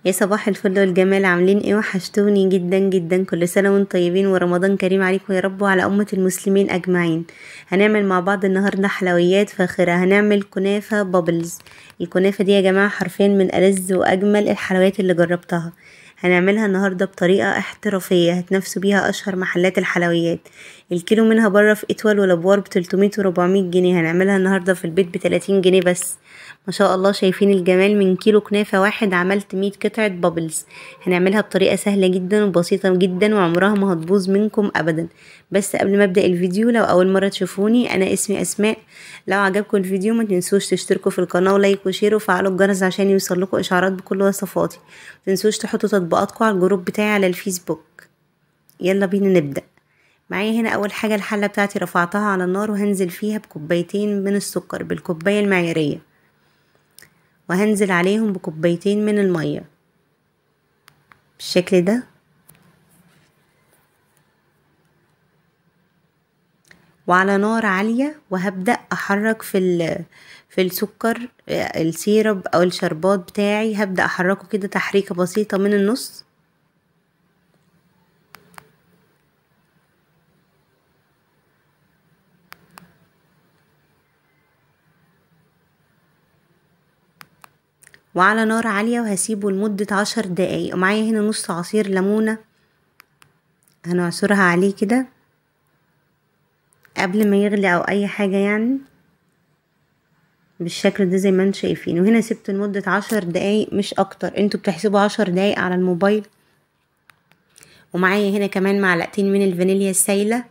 يا صباح الفل والجمال، عاملين ايه؟ وحشتوني جدا جدا. كل سنة وانتم طيبين ورمضان كريم عليكم يا رب وعلى أمة المسلمين أجمعين. هنعمل مع بعض النهاردة حلويات فاخرة، هنعمل كنافة bubbles. الكنافة دي يا جماعة حرفيا من ألذ وأجمل الحلويات اللي جربتها. هنعملها النهاردة بطريقة احترافية هتنافسوا بيها أشهر محلات الحلويات. الكيلو منها بره في اتول ولابوار ب300 و400 جنيه، هنعملها النهاردة في البيت ب30 جنيه بس. ما شاء الله شايفين الجمال؟ من كيلو كنافة واحد عملت 100 قطعة bubbles. هنعملها بطريقة سهلة جدا وبسيطة جدا وعمرها ما هتبوظ منكم ابدا. بس قبل ما ابدأ الفيديو، لو اول مرة تشوفوني، انا اسمي اسماء. لو عجبكم الفيديو ما تنسوش تشتركوا في القناة و like و share وفعلوا الجرس عشان يوصلكوا اشعارات بكل وصفاتي. ما تنسوش تحطوا تطبيقاتكم على ال group بتاعي على الفيسبوك. يلا بينا نبدأ. معايا هنا اول حاجة الحلة بتاعتي رفعتها على النار وهنزل فيها بكوبايتين من السكر بالكوباية المعيارية، وهنزل عليهم بكوبايتين من المية بالشكل ده، وعلى نار عالية. وهبدأ احرك في السكر السيرب او الشربات بتاعي، هبدأ احركه كده تحريكة بسيطة من النص. وعلى نار عالية، وهسيبه لمدة 10 دقايق. ومعايا هنا نص عصير ليمونة هنعصرها عليه كده قبل ما يغلي او اي حاجة يعني، بالشكل ده زي ما انتم شايفين. وهنا سبته لمدة 10 دقايق مش اكتر، انتوا بتحسبوا 10 دقايق على الموبايل. ومعايا هنا كمان معلقتين من الفانيليا السايلة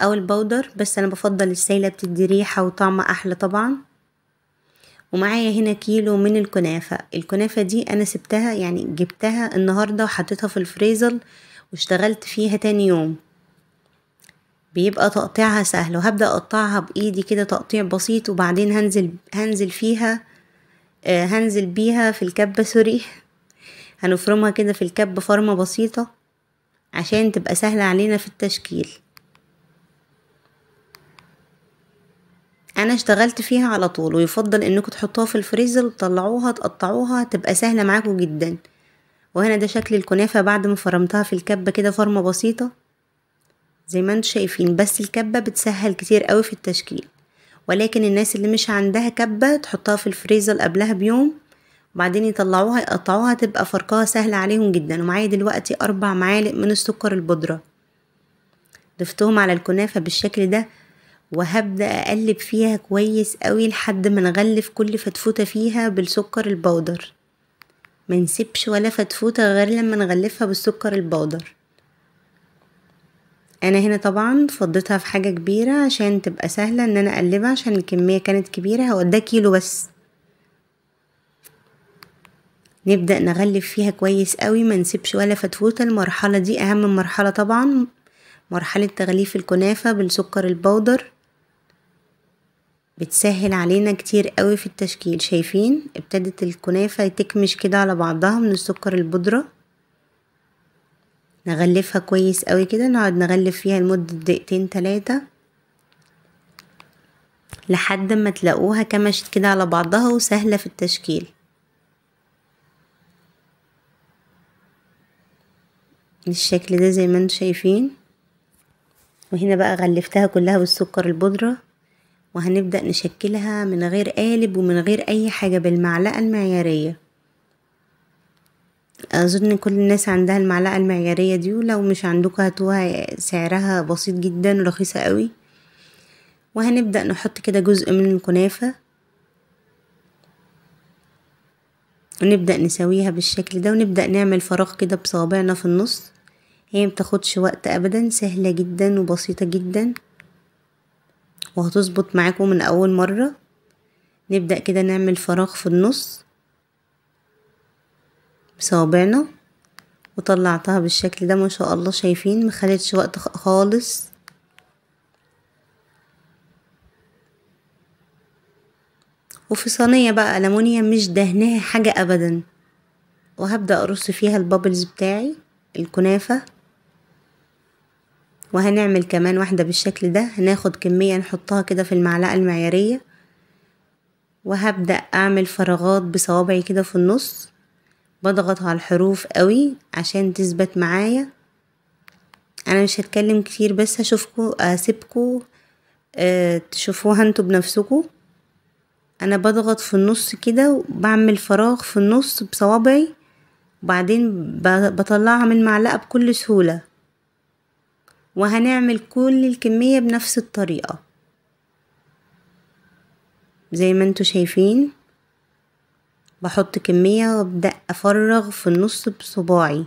او ال powder، بس انا بفضل السايلة بتدي ريحة وطعم احلى طبعا. ومعايا هنا كيلو من الكنافة. الكنافة دي انا سبتها يعني جبتها النهاردة وحطيتها في الفريزر واشتغلت فيها تاني يوم، بيبقى تقطيعها سهل. وهبدأ اقطعها بايدي كده تقطيع بسيط، وبعدين هنزل فيها هنزل بيها في الكبة، sorry هنفرمها كده في الكبة فرمة بسيطة عشان تبقى سهلة علينا في التشكيل. انا اشتغلت فيها على طول، ويفضل انكم تحطوها في الفريزر وتطلعوها تقطعوها، تبقى سهلة معاكم جدا. وهنا ده شكل الكنافة بعد ما فرمتها في الكبة كده فرمة بسيطة زي ما انتم شايفين. بس الكبة بتسهل كتير قوي في التشكيل، ولكن الناس اللي مش عندها كبة تحطها في الفريزر قبلها بيوم وبعدين يطلعوها يقطعوها، تبقى فرقها سهلة عليهم جدا. ومعايا دلوقتي 4 معالق من السكر البودرة ضفتهم على الكنافة بالشكل ده، وهبدأ اقلب فيها كويس قوي لحد ما نغلف كل فتفوتة فيها بالسكر ال powder. ما نسيبش ولا فتفوتة غير لما نغلفها بالسكر ال powder. انا هنا طبعا فضيتها في حاجة كبيرة عشان تبقى سهلة ان انا اقلبها، عشان الكمية كانت كبيرة، هو ده كيلو بس. نبدأ نغلف فيها كويس قوي، ما نسيبش ولا فتفوتة. المرحلة دي اهم مرحلة طبعا، مرحلة تغليف الكنافة بالسكر ال powder، بتسهل علينا كتير قوي في التشكيل. شايفين ابتدت الكنافة تكمش كده على بعضها من السكر البودرة. نغلفها كويس قوي كده، نقعد نغلف فيها لمدة دقيقتين 3 لحد ما تلاقوها كمشت كده على بعضها وسهلة في التشكيل بالشكل ده زي ما انتم شايفين. وهنا بقى غلفتها كلها بالسكر البودرة، وهنبدأ نشكلها من غير قالب ومن غير اي حاجة بالمعلقة المعيارية. اظن كل الناس عندها المعلقة المعيارية دي، ولو مش عندكم هاتوها، سعرها بسيط جدا ورخيصة قوي. وهنبدأ نحط كده جزء من الكنافة ونبدأ نسويها بالشكل ده، ونبدأ نعمل فراغ كده بصوابعنا في النص. هي متاخدش وقت ابدا، سهلة جدا وبسيطة جدا وهتظبط معاكم من اول مرة. نبدأ كده نعمل فراغ في النص بصوابعنا، وطلعتها بالشكل ده ما شاء الله. شايفين مخدتش وقت خالص. وفي صينية بقى ألمونيا مش دهناها حاجة ابدا، وهبدأ ارص فيها البابلز بتاعي الكنافة. وهنعمل كمان واحدة بالشكل ده، هناخد كمية نحطها كده في المعلقة المعيارية، وهبدأ اعمل فراغات بصوابعي كده في النص، بضغط على الحروف قوي عشان تثبت معايا. انا مش هتكلم كتير، بس هشوفكو اسيبكو تشوفوها انتوا بنفسكو. انا بضغط في النص كده وبعمل فراغ في النص بصوابعي، وبعدين بطلعها من المعلقة بكل سهولة. وهنعمل كل الكمية بنفس الطريقة زي ما انتوا شايفين. بحط كمية وابدأ افرغ في النص بصباعي.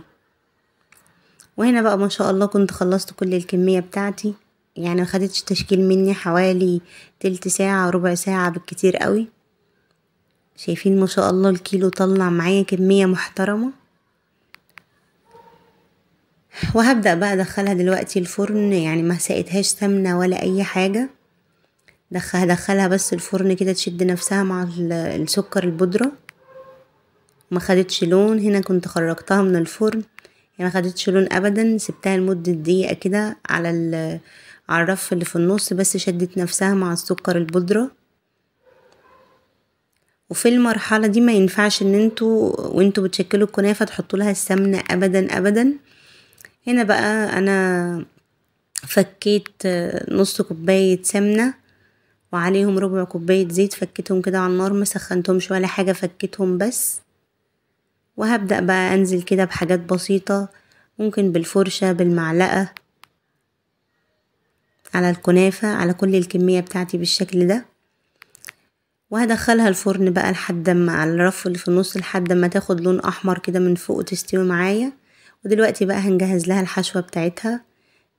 وهنا بقى ما شاء الله كنت خلصت كل الكمية بتاعتي، يعني ما خدتش تشكيل مني حوالي تلت ساعة ربع ساعة بالكتير قوي. شايفين ما شاء الله الكيلو طلع معايا كمية محترمة. وهبدأ بقى ادخلها دلوقتي الفرن، يعني ما سقيتهاش سمنة ولا اي حاجة، هدخلها بس الفرن كده تشد نفسها مع السكر البودرة. ما خدتش لون، هنا كنت خرجتها من الفرن يعني ما خدتش لون ابدا، سبتها لمدة دقيقة كده على الرف اللي في النص، بس شدت نفسها مع السكر البودرة. وفي المرحلة دي ما ينفعش ان انتوا وانتوا بتشكلوا الكنافة تحطوا لها السمنة ابدا ابدا. هنا بقى انا فكيت نص كوباية سمنة وعليهم ربع كوباية زيت، فكيتهم كده على النار، ما سخنتهمش ولا حاجة، فكيتهم بس. وهبدأ بقى انزل كده بحاجات بسيطة، ممكن بالفرشة بالمعلقة على الكنافة على كل الكمية بتاعتي بالشكل ده. وهدخلها الفرن بقى لحد ما على الرف اللي في النص لحد ما تاخد لون احمر كده من فوق وتستوي معايا. ودلوقتي بقى هنجهز لها الحشوة بتاعتها.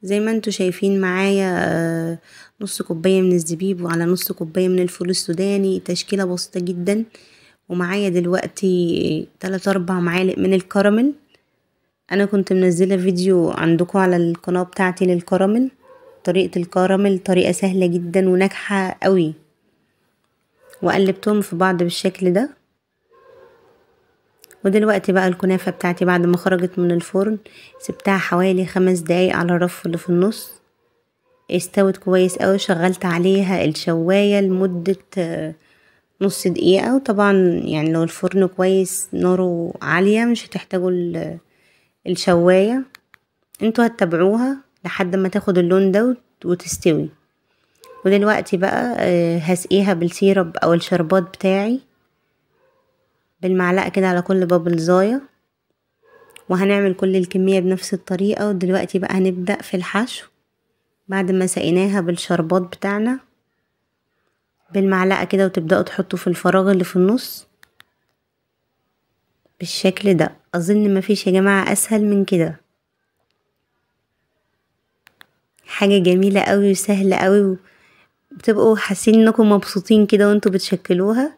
زي ما انتوا شايفين معايا نص كوباية من الزبيب وعلى نص كوباية من الفول السوداني، تشكيلة بسيطة جدا. ومعايا دلوقتي 3-4 معالق من الكراميل. انا كنت منزلة فيديو عندكم على القناة بتاعتي للكراميل، طريقة الكراميل طريقة سهلة جدا وناجحة قوي. وقلبتهم في بعض بالشكل ده. ودلوقتي بقى الكنافة بتاعتي بعد ما خرجت من الفرن سبتها حوالي 5 دقايق على الرف اللي في النص، استوت كويس قوي. شغلت عليها الشواية لمدة نص دقيقة، وطبعا يعني لو الفرن كويس ناره عالية مش هتحتاجوا الشواية، انتوا هتتابعوها لحد ما تاخد اللون ده وتستوي. ودلوقتي بقى هسقيها بالسيرب او الشربات بتاعي بالمعلقة كده على كل بابلزاية، وهنعمل كل الكمية بنفس الطريقة. ودلوقتي بقى هنبدأ في الحشو بعد ما سقيناها بالشربات بتاعنا بالمعلقة كده، وتبدأوا تحطوا في الفراغ اللي في النص بالشكل ده. اظن مفيش يا جماعة اسهل من كده، حاجة جميلة قوي وسهلة قوي، وبتبقوا حاسين انكم مبسوطين كده وانتوا بتشكلوها.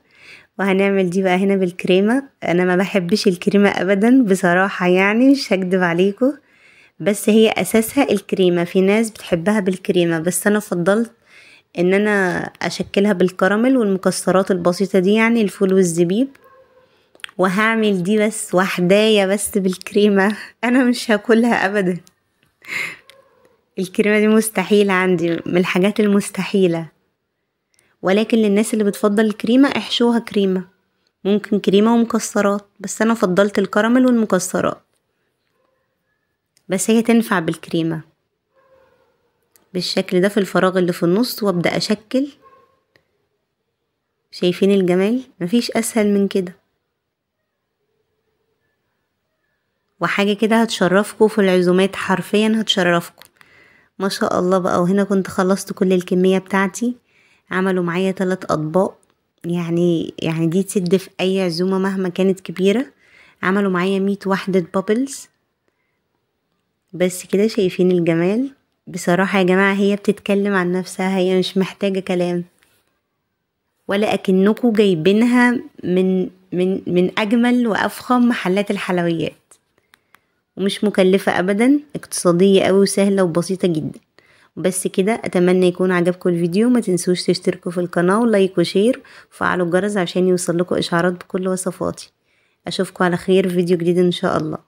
وهنعمل دي بقى هنا بالكريمة. انا ما بحبش الكريمة ابدا بصراحة، يعني مش هكدب عليكم، بس هي اساسها الكريمة، في ناس بتحبها بالكريمة، بس انا فضلت ان انا اشكلها بالكراميل والمكسرات البسيطة دي، يعني الفول والزبيب. وهعمل دي بس وحداية بس بالكريمة، انا مش هاكلها ابدا، الكريمة دي مستحيلة عندي، من الحاجات المستحيلة. ولكن للناس اللي بتفضل الكريمة احشوها كريمة، ممكن كريمة ومكسرات، بس انا فضلت الكراميل والمكسرات، بس هي تنفع بالكريمة بالشكل ده في الفراغ اللي في النص. وابدأ اشكل. شايفين الجمال؟ مفيش اسهل من كده، وحاجة كده هتشرفكم في العزومات، حرفيا هتشرفكم ما شاء الله بقى. وهنا كنت خلصت كل الكمية بتاعتي، عملوا معايا 3 اطباق، يعني دي تسد في اي عزومة مهما كانت كبيرة. عملوا معايا 100 وحدة بابلز بس كده. شايفين الجمال؟ بصراحة يا جماعة هي بتتكلم عن نفسها، هي مش محتاجة كلام، ولا اكنكم جايبينها من من من اجمل وافخم محلات الحلويات، ومش مكلفة ابدا، اقتصادية اوي وسهلة وبسيطة جدا. بس كده اتمنى يكون عجبكم الفيديو، ما تنسوش تشتركوا في القناة و like و share وفعلوا الجرس عشان يوصل لكم اشعارات بكل وصفاتي. اشوفكم على خير في فيديو جديد ان شاء الله.